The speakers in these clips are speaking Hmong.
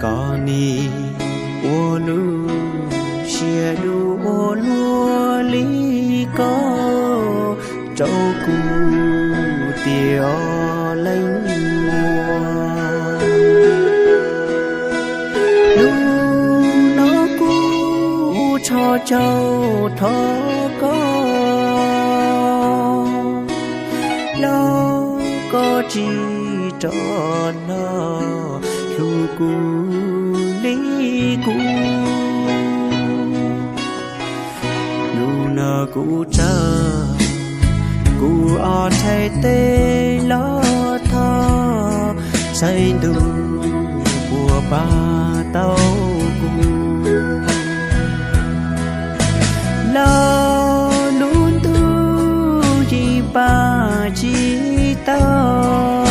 Koj nim ua lub siab dub ua luaj li ko rau kuv tiag os leej muam. Hnub no kuv tso caug thov koj, los koj tsis rov los hlub kuv li kuv. Hnub no kuv tsawg kuv ob txhais tes los thov saib ntuj puas pab tau kuv. Los lub ntuj yeej pab tsis tau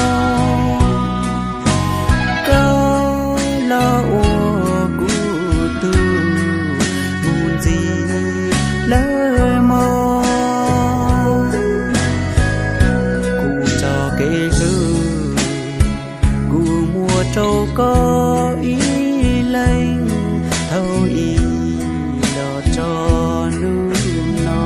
koj los ua kuv tus mus ntxiv lawm mog. Kuv txoj kev hlub kuv muab rau koj ib leeg thaum ub los txog hnub no.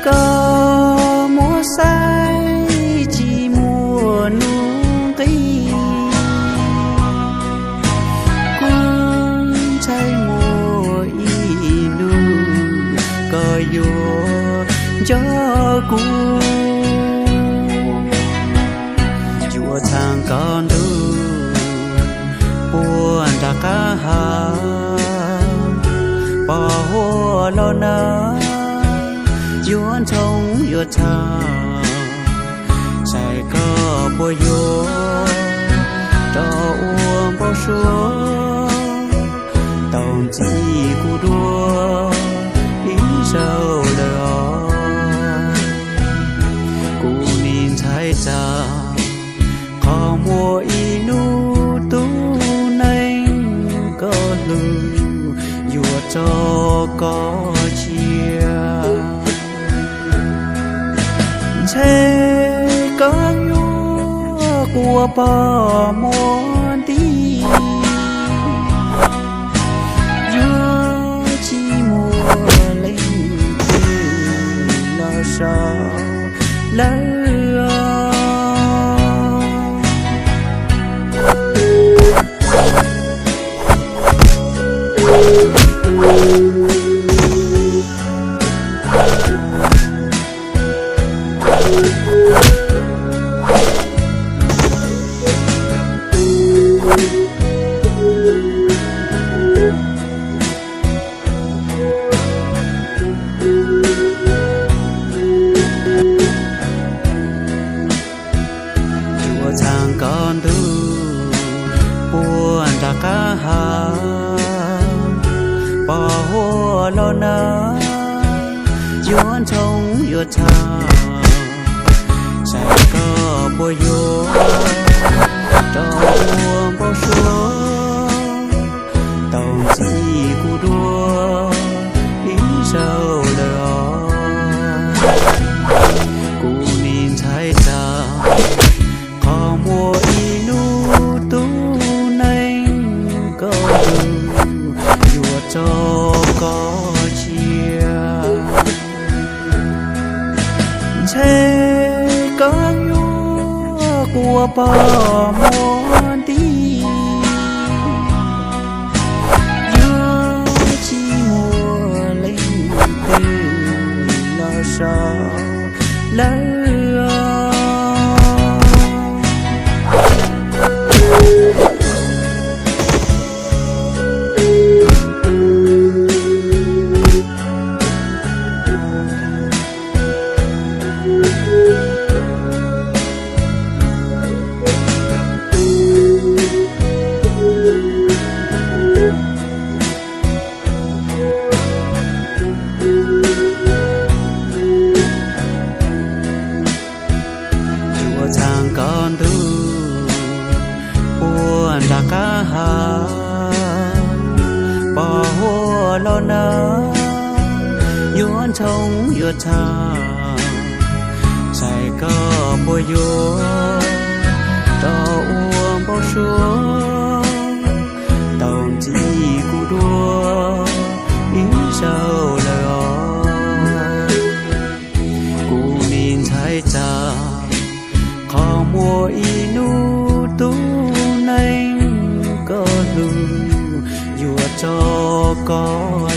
Koj muab saib tsis muaj hnub nqis, kuv ntshai muaj ib hnub koj yuav nco kuv. Yuav txham koj ntuj puag nram qab hav, pos huab los nawb, yuav ntsoov yuav txham, saib koj puas yuav rov ua npau suav tau ntxiv kuv dua ib zaug lawm os. Kuv nim ntshai tsam qhov muaj ib hnub tus neeg koj hlub yuav tso koj cia. Ntshe koj yuav quaj pom muag nti, yuav tsis muaj leej twg los so lawm os. Yuav txham koj ntuj puag nram qab hav, pos huab los nawb, yuav ntsoov yuav txham, saib koj puas yuav rov ua npau suav tau ntxiv kuv dua ib zaug lawm os. Kuv nim ntshai tsam qhov muaj ib hnub tus neeg koj hlub yuav tso koj cia. Ntshe koj yuav quaj pom muag nti, yuav tsis muaj leej twg los so lawm os. Yuav ntshoo yuav tshaj, ntshai koj puas yuav rov ua npau suav, tau ntxiv kuv dua ib zaug lawm os. Kuv nim ntshai tsam qhov muaj ib hnub tus neeg koj hlub yuav tso koj